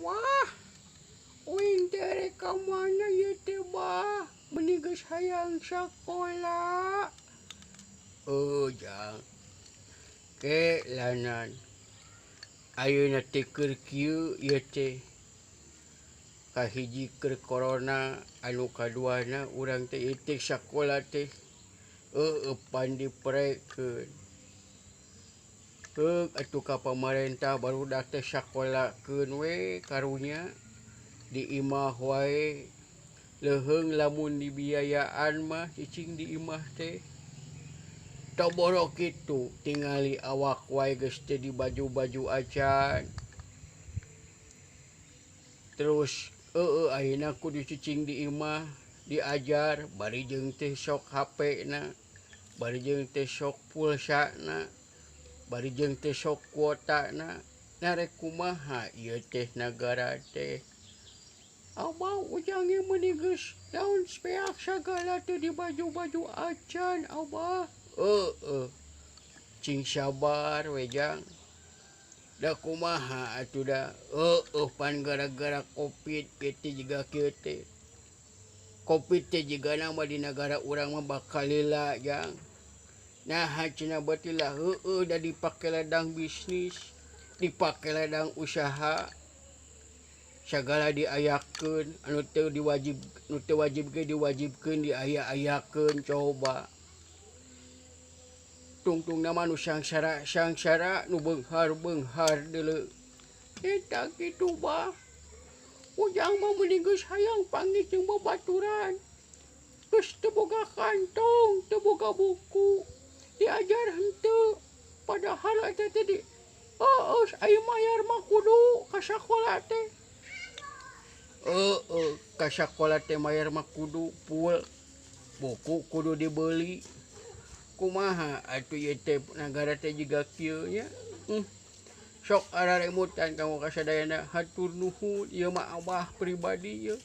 Wah, uing teh rek ka mana ieu teh, Bah? Meuni geus hayang sakola. Heuh, Jang. Ke lanan. Ayeuna teh keur kieu ieu teh. Kahiji keur corona, anu kaduana urang teh ieu teh sakola teh heueuh pan diperekeun. Heuk atuh ka pamarentah barudak teh sakolakeun we karunya di imah wae. Leuheung lamun dibiayaan mah cicing di imah teh. Toboro kitu tingali awak wae geus teu dibaju-baju acan. Terus heueuh ayeuna kudu cicing di imah diajar bari jeung teh sok HP na, bari jeung teh sok pulsana, bari jeung teh sok kuotana. Narek kumaha ieu teh nagara teh. Abah ujang ge meuni geus naon speak sagala teh dibaju-baju acan Abah. Heueuh. Cing sabar we Jang. Da kumaha atuh da heueuh pan gara-gara Covid ieu teh jiga kieu teh. Covid teh jigana mah di nagara urang mah bakal lila Jang. Naha cenah beuti lah heueuh da dipake ladang bisnis, dipake ladang usaha. Sagala diayakeun anu teu diwajib nu teu wajib ge diwajibkeun diaya-ayakeun coba. Tungtungna mah nu sangsara-sangsara nu beunghar-beunghar deuleu. Eta kitu Bah. Ujang mah meuni geus hayang panggih jeung babaturan. Geus teu boga kantong, teu boga buku, diajar henteu. Padahal eta teh di heueuh aya mayar mah kudu ka sakola teh. Heueuh ka sakola teh mayar mah kudu full. Buku kudu dibeli. Kumaha atuh ieu teh nagara teh jiga kieu nya. Sok araremutan kanggo kasadayana hatur nuhun ieu mah Abah pribadi ieu.